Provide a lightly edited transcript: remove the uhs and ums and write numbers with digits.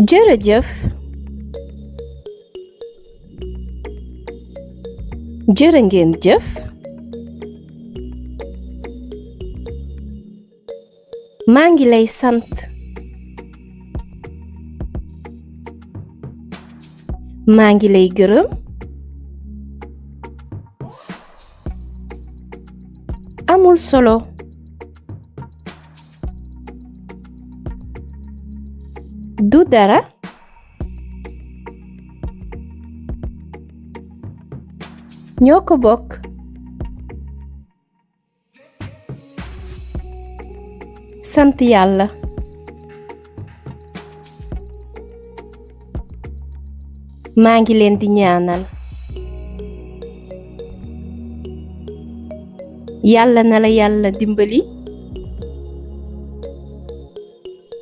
jërëjëf jërë ngeen jëf maa ngi lay sant maa ngi lay gërëm amul solo du dara ñoo ko bokk sant yàlla maa ngi leen di ñaanal yàlla na la yàlla dimbali